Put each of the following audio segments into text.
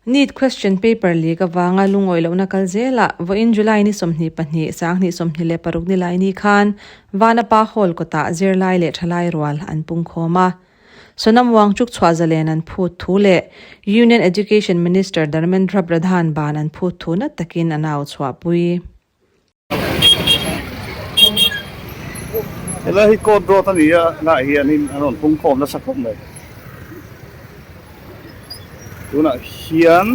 NEET question paper leak avanga lungawi lohna kal zelah vawiin July ni 22, 2026 nilaini khan Vanapa Hall kawtah zirlai leh thalai rual an pungkhawm a. Sonam Wangchuk chhuah zalen an phut thu leh Union Education Minister Dharmendra Pradhan ban an phut thu nat takin an au chhuahpui. Helai hi court road a ni a, helaiah hianin an rawn pungkhawm nasa khawp mai. Tunah hian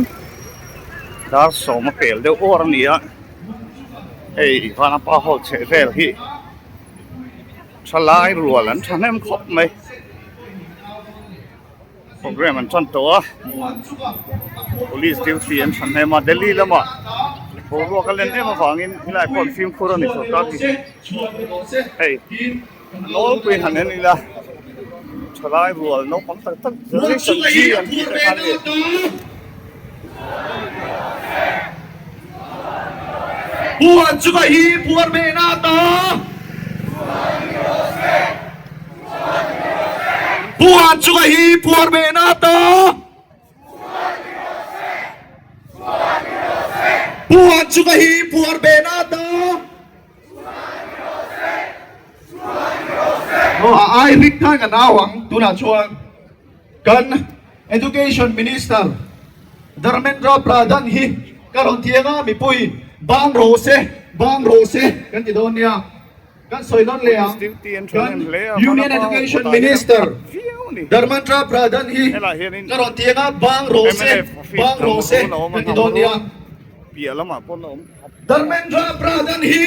dar sawm a pel deuh awr a ni a, hei Vanapa hall chheh vel hi thalai rual an thahnem khawp mai. Program an tan tawh a, Police duty an tha hnem a, Delhi lamah boruak a len em avangin helai pawh an fimkhur a ni sawrkar hi hei a nawlpuiin han en ila thalai rual naupang tak tak generation G an tih te kha a ni. Puan chu ka hi puar ve na ta. Puan chu ka hi puar ve na ta. Puan chu ka hi puar ve na ta. A ai rik khan ka nau ang tunah chuan kan Education Minister Dharmendra Pradhan hi ka rawn thiang a, mipui bang rawh se, bang rawh se kan ti dawn nia. Kan sawi nawn leh ang, kan Union Education Minister Dharmendra Pradhan hi ka rawn thiang a, bang rawh se, bang rawh se kan ti dawn nia. Dharmendra Pradhan hi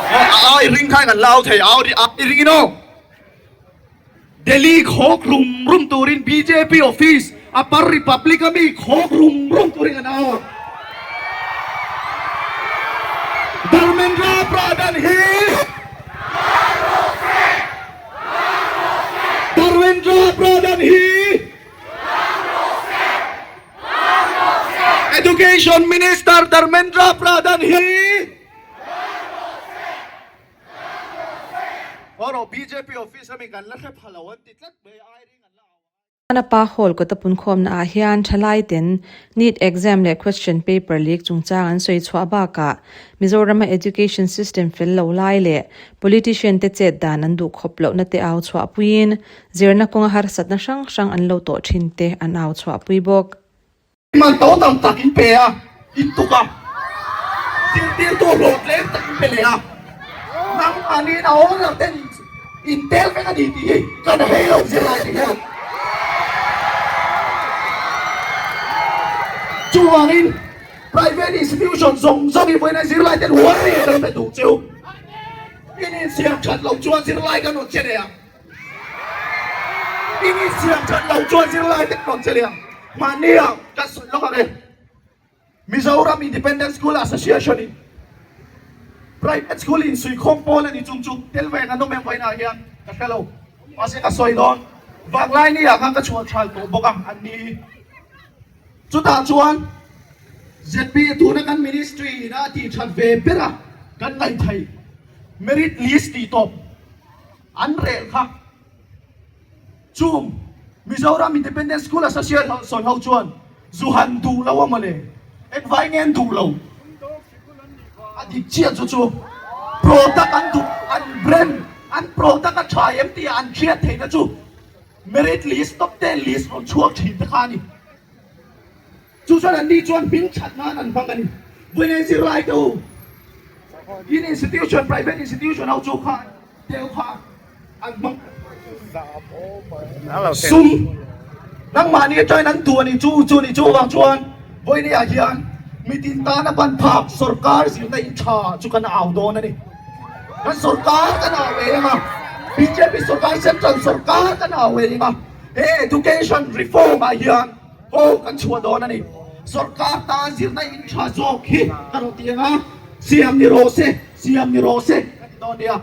A ai ring khan kan la au thei au ai ring in aw. Delhi khawk rum rum turin bjp office Upper Republic a mi khawk rum rum turin kan au ang. Dharmendra Pradhan hi Dharmendra Pradhan hi Education Minister Dharmendra Pradhan hi BJP office ami kan la hre pha lo an ti tlat mai ai ring an la au. Anapa Hall kawta punkhawmna ah hian thalai ten NEET exam leh question paper leak chungchang an sawi chhuah bakah Mizorama education system fel lo lai leh politician te chet dan an duh khawp lohna te au chhuah puiin Zirna kawnga harsatna hrang hrang an lo tawh thin te an au chhuahpui bawk. Man to tam tak in pe a, in tuk a, zirtirtu hlawh tlem tak in pe leh a, nangmahniin a owner ten in tel vek a ni tih hi kan hei lo zirlai te hian. Chuvangin private institution zawng zawng hi vawiin a zirlai ten warning kan pe duh cheu. In insiam that loh chuan zirlai kan rawn che leh ang. In insiam that loh chuan zirlai te rawn che leh ang. Mahni ah ka sawi lawk ang e. Mizoram Independent School Association in private school in suikhawm pawl a ni chung chu tel ve an awm em vawiinah hian ka hre lo. Mahse ka sawi dawn. Vanglai ni ah khan ka chhuah thal tawh bawk a an ni. Chutah chuan ZPA tuna kan ministry in a tih that ve ber a kan ngaihtheih merit list tih tawp an rel kha chung Mizoram Independent School Association ho chuan zu han duh lo a mawle, engvai nge an duh lo? A dik chiah chu chu product an duh, an brand, an product a tha em tih an hriat theihna chu merit list top ten list rawn chhuak thin te kha a ni. Chu chuan anni chuan hming that nan an hmang a ni. Vawiin zirlai te u, in institution, private institution ho chu kha deuh kha an hmang sum nangmahni atangin an duh a ni chu chu ni chu vang chuan vawiin ah hian mitin tana ban phak sorkar zirna in tha chu kan au dawn a ni. Kan sorkar kan au ve ang a, bjp sorkar central sorkar kan au ve ang a, he education reform ah hian Aw kan chhuah dawn a ni. Sorkar tan zirna in tha zawk hi ka rawn ti ang a, siam ni rawh se, siam ni rawh se ka ti dawn nia.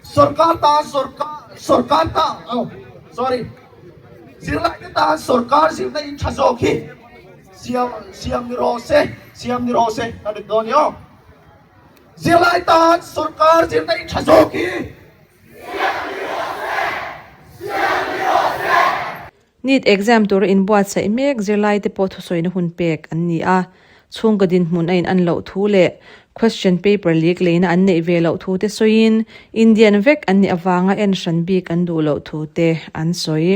Sorkar tan sorkar, sorkar tan, oh sorry, zirlai te tan sorkar zirna in tha zawk hi siam, siam ni rawh se, siam ni rawh se ka ti dawn nia. Zirlai tan sorkar zirna in tha zawk hi. NEET exam tura inbuatsaih mek zirlaite pawh thusawina hun pek an ni a. Chhungkaw dinhmun a in an loh thu leh question paper leak leina an neih ve loh thu te sawiin Indian vek an nih avanga en hran bik an duh loh thu te an sawi.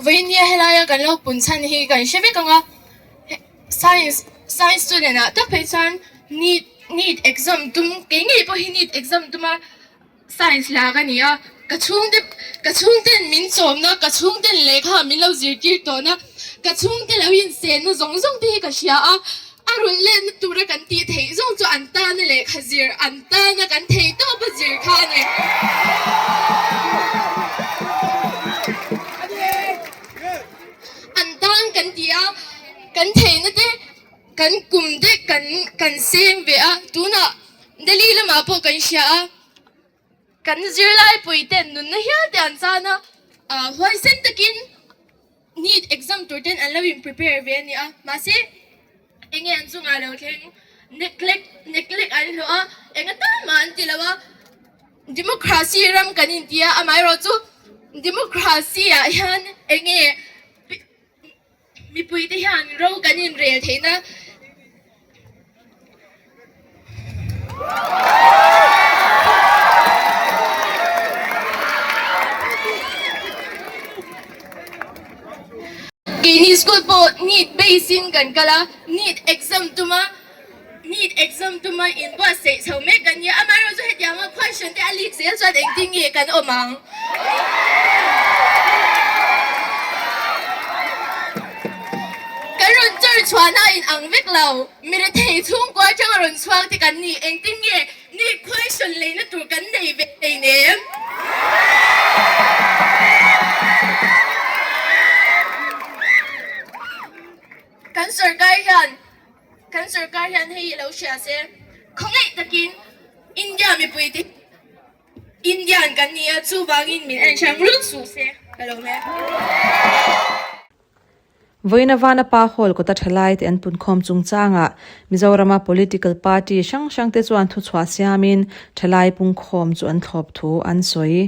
Vawinia helaia kan lo pun chhan hi kan hre vek ang a, science science student ah tak phei chuan NEET NEET exam tum kei ngei pawh hi NEET exam tuma Science la ka ni a, ka chhungte ka chhungten min chawmna, ka chhungten lehkha min lo zirtir tawhna, ka chhungte lo insenna zawng zawng te hi ka hria a, a rulh letna tura kan tih theih zawng chu an tana lehkha zir, an tana kan thei tawp a zir kha a ni. An tan kan ti a, kan theihna te Kan kum dek kan kan seng ve a, tunah Delhi lamah pawh kan hria a, kan zirlai pui ten nunna hial te an chan a, huaisen takin NEET exam tur ten an lo in prepare ve a ni a, mahse enge an chungah lo thleng neglect neglect an hlawh a, enga tan mah an ti lo a, democracy ram kan inti a, amaherawhchu democracy ah hian enge Mipuite hian ro kan inrel theihna Keini school pawh NEET base in kan kal a, NEET exam tuma NEET exam tuma inbuatsaih chho mek kan nia. Amaherawhchu hetianga question te a leak zel chuan engtin nge kan awm ang? Kan rawn chawr chhuahna a inang vek lo. Mi rethei chhungkua atanga rawn chhuak te kan ni. Engtin nge NEET question leina tur kan nei ve hleinem? Kan sorkar hian Kan sorkar hian hei i lo hria se, khawngaih takin India mipuite hi Indian kan ni a, chuvangin min en hrang ruk suh se ka lo hre. Vawiina Vanapa Hall kawta thalaite an punkhawm chungchangah Mizorama political party hrang hrangte chuan thuchhuah siamin thalai pungkhawm chu an thlawp thu an sawi.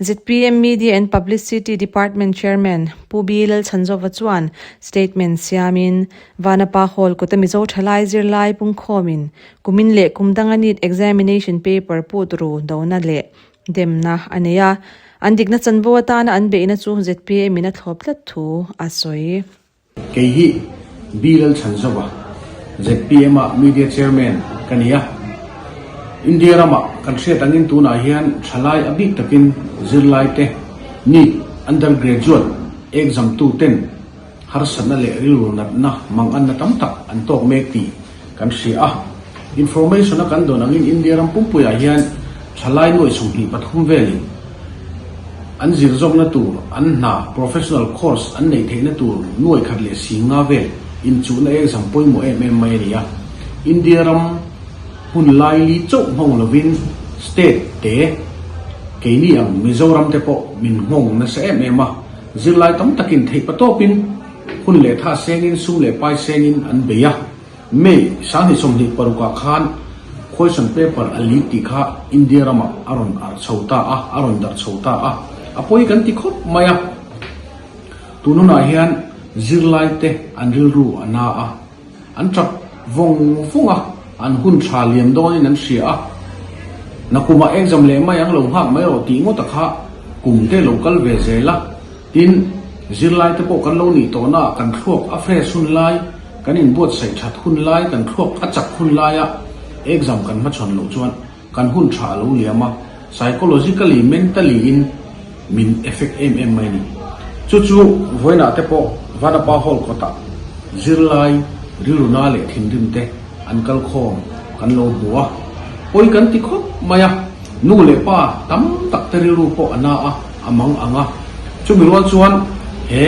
Zpm Media and Publicity Department Chairman Pu B Lalchhanzova chuan statement siamin, Vanapa Hall kawta Mizo thalai zirlai pungkhawmin kumin leh kum danga NEET examination paper put ru dona leh demna a nei a, an dikna chanvo atana an beihna chu zpm in a thlawp tlat thu a sawi. Kei hi B Lalchhanzova, zpm ah Media Chairman ka ni a. India ramah kan hriat angin tunah hian thalai a bik takin zirlai te, NEET, undergraduate, exam tu ten harsatna leh rilru natna manganna tam tak an tawk mek tih kan hria a. Information a kan dawn angin India ram pumpuiah hian thalai nuaih 23 velin an zir zawkna tur an hna, professional course, an neih theihna tur nuaih khat leh si nga vel inchuhna exam pawimawh em em mai a ni a. India ram hmun lai li chauh nghawng lovin state te keini ang Mizoram te pawh min nghawng nasa em em a, zirlai tam takin theihpatawpin hun leh tha sengin sum leh pai sengin an bei a. May 2026 ah khan question paper a leak tih kha India ramah a rawn arh chho ta a, a rawn darh chho ta a, a pawi kan ti khawp mai a. Tun hunah hian zirlai te an rilru a na a, an tap vawng vawng a, an hun tha liam dawnin an hria a. Nakumah exam leh mai ang lo nghak mai rawh tih ngawt a kha kum te lo kal ve zel a. Tin, zirlai te pawh kan lo nih tawhna ah kan thluak a fresh hun lai, kan inbuatsaih that hun lai, kan thluak a chak hun laia exam kan hmachhawn loh chuan kan hun tha a lo liam a, psychologically, mentally in min effect em em mai a ni. Chu chu vawiinah te pawh Vanapa Hall kawtah zirlai rilruna leh thinrim te an kal khawm kan lo hmu a, pawi kan ti khawp mai a, nu leh pa tam tak te rilru pawh a na a, a mang ang a. Chumi rual chuan he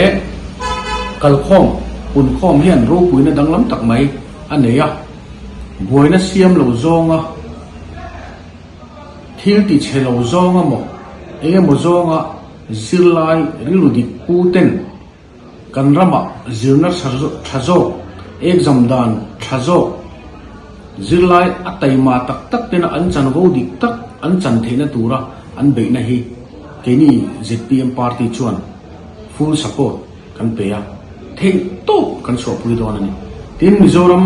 kalkhawm punkhawm hian ropuina danglam tak mai a nei a, buaina siam lo zawnga thil ti chhe lo zawnga maw eng emaw zawnga zirlai rilru dik pu ten kan ramah zirna tha zawk, exam dan tha zawk, zirlai a taima tak tak tena an chanvo dik tak an chan theihna tura an beihna hi keini zpm party chuan. full support kan pe a, theih tawp kan chhuahpui dawn a ni. Tin, Mizoram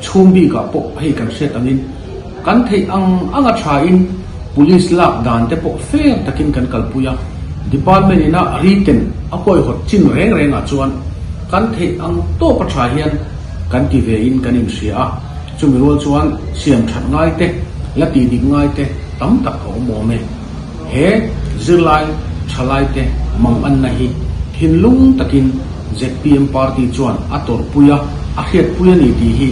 chhung bikah pawh hei kan hriat angin kan theih ang anga thain police lak dan te pawh fair takin kan kalpui a, department ina written a huaihawt chin reng rengah chuan kan theih ang tawp a tha hian kan ti ve in kan inhria a, chumi rual chuan siam that ngai te, la tih dik ngai te tam tak a awm awm e. He zirlai thalaite manganna hi thinlung takin zpm party chuan a tawrhpui a, a hriatpui a ni tih hi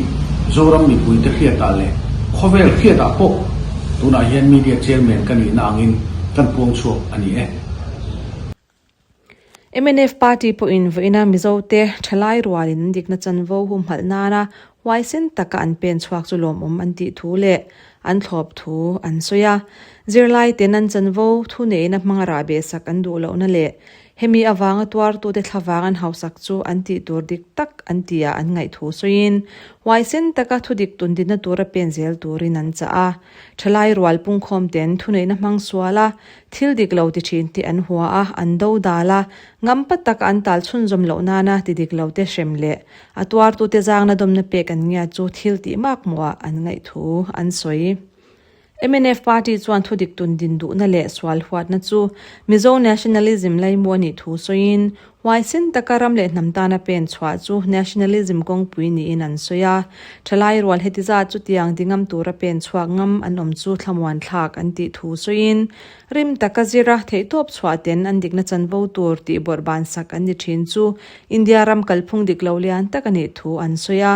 Zoram mipuite hriatah leh khawvel hriatah pawh tunah hian media chairman ka nihna angin kan puang chhuak a ni e. Mnf party pawhin vawiina Mizote thalai rualin an dikna chanvo humhalh nana huaisen taka an pen chhuak chu lawmawm an tih thu leh an thlawp thu an sawi a. Zirlai ten an chanvo thu neihna hmanga rah behsak an duh lohna leh hemi avanga tuartute thlavang an hausak chu an tih tur dik tak an tihah an ngaih thu sawiin huaisen taka thudik tundinna tura pen zel turin an chah a. Thalai rual pungkhawm ten thuneihna hmang sual a, Thil dik lo ti thin te an hua a, an do dal a, ngampa taka an tal chhunzawm loh nana ti dik lo te hrem leh a tuartute zangna dawmna pek an ngia chu thil tih mak hmuhah an ngaih thu an sawi. Mnf party chuan thu dik tun din duhna leh sual huatna chu Mizo nationalism laimu a nih thu sawiin Huaisen taka ram leh hnam tana pen chhuah chu nationalism kawngpui niin an sawi a. Thalai rual heti zat chutiang ti ngam tura pen chhuak ngam an awm chu thlamuan thlak an tih thu sawiin, rim taka zira theihtawp chhuah ten an dikna chanvo tur tih bawrh ban sak an ni thin chu India ram kalphung dik lo lian tak a nih thu an sawi a.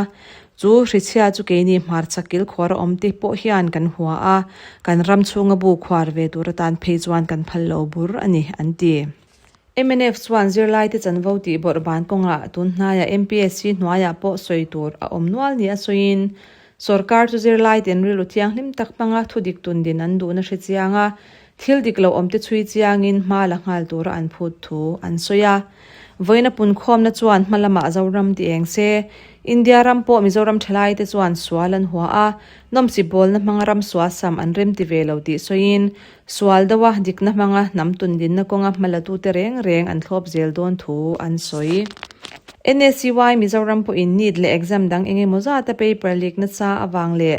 Chu hrichhia chu keini hmarchhak kilkhuar a awm te pawh hian kan hua a, kan ram chhunga bu khuar ve tur atan phei chuan kan phal lo bur a ni, an ti. Mnf chuan zirlaite chanvo tih bawrh ban kawngah tun hnaiah MPSC hnuaiah pawh sawi tur a awm nual nia sawiin, sorkar chu zirlaite'n rilru thianghlim tak hmanga thudik tundin an duhna hre chiang a, thil dik lo awmte chhui chiangin hma la nghal tura an phut thu an sawi a. Vawiina punkhawmna chuan hma lamah Zoram ti eng se, India ram pawh Mizoram thalaite chuan sual an hua a, nawmsip bawlna hmanga ram suasam an remti ve lo tih sawiin, Sual deuha dikna hmanga hnam tundinna kawnga hmalatute reng reng an thlawp zel dawn thu an sawi. NACY Mizoram pawhin NEET leh exam dang eng emaw zata paper leak nasa avang leh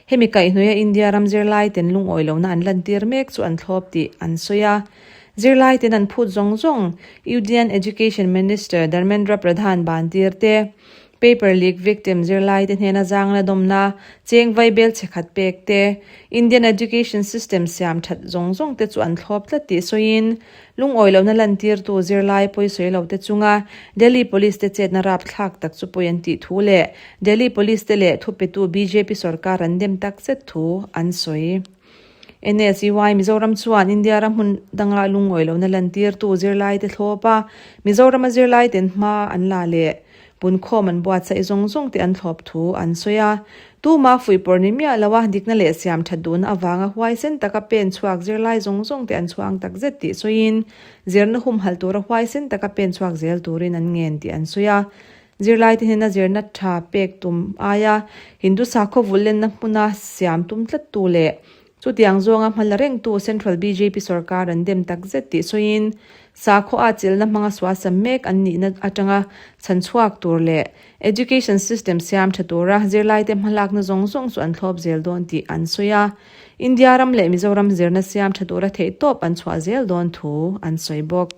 hemi kaihhnuaia India ram zirlai ten lungawi lohna an lantir mek chu an thlawp tih an sawi a. Zirlai ten an phut zawng zawng Union Education Minister Dharmendra Pradhan ban tir te, Paper leak victim zirlaite hnena zangna dawmna, cheng vaibel che khat pek te, Indian education system siam that zawng zawng te chu an thlawp tlat tih sawiin, lungawi lohna lantirtu zirlai pawisawi lo te chunga Delhi Police te chetna rapthlak tak chu pawi an tih thu leh Delhi Police te leh thupetu bjp sorkar an dem tak zet thu an sawi. NSUI Mizoram chuan India ram hmun danga lungawi lohna lantirtu zirlaite thlawp a, Mizorama zirlaiten hma an la leh Punkhawm an buatsaih zawng zawng te an thlawp thu an sawi a. Tuma fuihpawrh ni miah lo a, dikna leh siam that duhna avanga huaisen taka pen chhuak zirlai zawng zawng te an chhuang tak zet tih sawiin, zirna humhalh tura huaisen taka pen chhuak zel turin an ngen tih an sawi a. Zirlai te hnena zirna tha pek tum aia Hindu sakhaw vulhlenna hmuna siam tum tlattu leh Chutiang zawnga hma la rengtu Central bjp sorkar an dem tak zet tih sawiin, sakhaw a chilhna hmanga sualsam mek an nihna atanga chhan chhuak tur leh education system siam tha tura zirlaite hmalakna zawng zawng chu an thlawp zel dawn tih an sawi a. India ram leh Mizoram zirna siam tha tura theihtawp an chhuah zel dawn thu an sawi bawk.